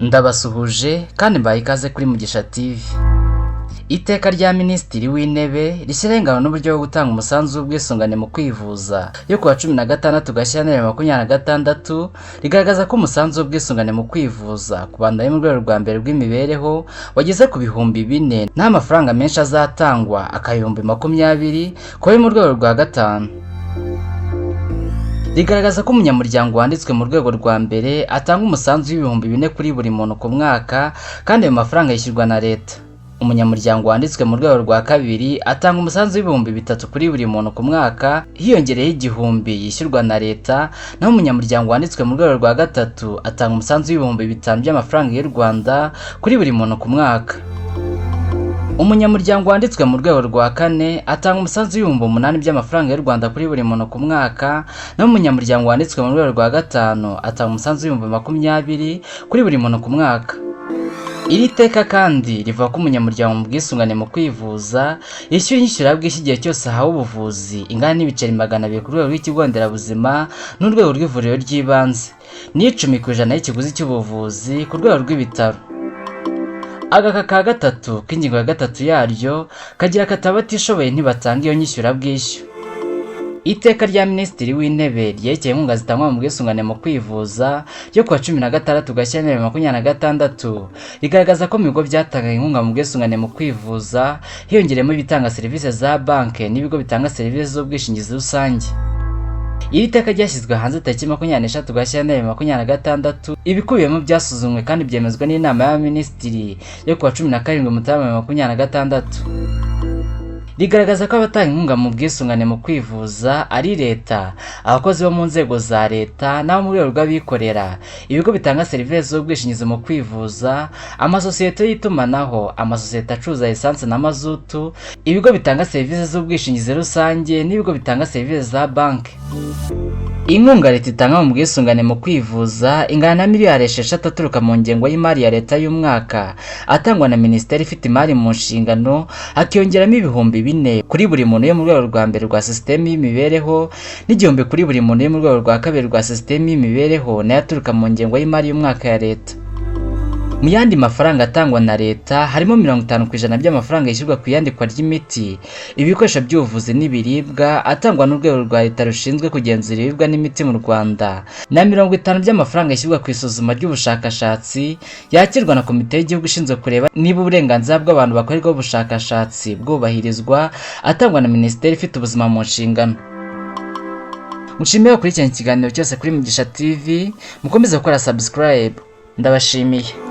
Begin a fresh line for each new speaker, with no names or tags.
Ndabasuhuje kandi mbaye ikaze kuri Mugisha TV. Iteka rya Minisitiri w'Intebe rishyiraho ingano n'uburyo bwo gutanga umusanzu w'ubwisungane mu kwivuza yo kuwa 16 Gashyantare 2026, rigaragaza ko umusanzu w'ubwisungane mu kwivuza ku bantu bari mu rwego rwa mbere rw'imibereho wageze ku 4000, naho amafaranga menshi azatangwa akaba 20,000 ku bari mu rwego rwa gatanu. Rigaragaza ko umunyamuryango wanditswe mu rwego rwa mbere atanga umusanzu w'4000 kuri buri muntu ku mwaka, kandi ayo mafaranga yishyurwa na leta. Umunyamuryango wanditswe mu rwego rwa kabiri atanga umusanzu w'3000 kuri buri muntu ku mwaka, hiyongereyeho 1000 yishyurwa na leta, naho umunyamuryango wanditswe mu rwego rwa gatatu atanga umusanzu w'5000 by'amafaranga y'u Rwanda kuri buri muntu ku mwaka. Umunyamuryango wanditswe mu rwego rwa kane atanga umusanzu w'8000 by'amafaranga y'u Rwanda kuri buri muntu ku mwaka, naho umunyamuryango wanditswe mu rwego rwa gatanu atanga umusanzu w'20,000 kuri buri muntu ku mwaka. Iri teka kandi rivuga ko umunyamuryango mu bwisungane mu kwivuza yishyura inyishyurabwishyu igihe cyose ahawe ubuvuzi ingana n'ibiceri 200 ku rwego rw'ikigo nderabuzima n'urwego rw'ivuriro ry'ibanze, n'10% y'ikiguzi cy'ubuvuzi ku rwego rw'ibitaro. Agaka ka gatatu k'ingingo ya gatatu yaryo kagira kati: "Abatishoboye ntibatanga iyo nyishyurabwishyu." Iteka rya Minisitiri w'Intebe ryerekeye inkunga zitangwa mu bwisungane mu kwivuza ryo kuwa 16 Gashyantare 2026 rigaragaza ko mu bigo byatangaga inkunga mu bwisungane mu kwivuza hiyongereyemo ibitanga serivisi za banki n'ibigo bitanga serivisi z'ubwishingizi rusange. Iri teka ryashyizwe hanze tariki 23 Gashyantare 2026. Ibikubiyemo byasuzumwe kandi byemezwa n'Inama y'Abaminisitiri yo kuwa 17 Mutarama 2026. Rigaragaza ko abatanga inkunga mu bwisungane mu kwivuza ari leta, abakozi bo mu nzego za leta n'abo mu rwego rw'abikorera, ibigo bitanga serivisi z'ubwishingizi mu kwivuza, amasosiyete y'itumanaho, amasosiyete acuruza esanse na mazutu, ibigo bitanga serivisi z'ubwishingizi rusange n'ibigo bitanga serivisi za banki. Inkunga leta itanga mu bwisungane mu kwivuza ingana na miliyari 6 aturuka mu ngengo y'imari ya leta y'umwaka, atangwa na minisiteri ifite imari mu nshingano, hakiyongeramo 4000 kuri buri muntu yo mu rwego rwa mbere rwa sisitemu y'imibereho n'1000 kuri buri muntu yo mu rwego rwa kabiri rwa sisitemu y'imibereho, nayo aturuka mu ngengo y'imari y'umwaka ya leta. Mu yandi mafaranga atangwa na leta harimo 50% by'amafaranga yishyurwa ku iyandikwa ry'imiti, ibikoresho by'ubuvuzi n'ibiribwa atangwa n'urwego rwa leta rushinzwe kugenzura ibiribwa n'imiti mu Rwanda, na 50 by'amafaranga yishyurwa ku isuzuma ry'ubushakashatsi yakirwa na Komite y'Igihugu ishinzwe kureba niba uburenganzira bw'abantu bakorerwaho ubushakashatsi bwubahirizwa, atangwa na Minisiteri ifite ubuzima mu nshingano. Mushimiye gukurikirana ikiganiro cyose kuri Mugisha TV, mukomeze gukora subscribe. Ndabashimiye.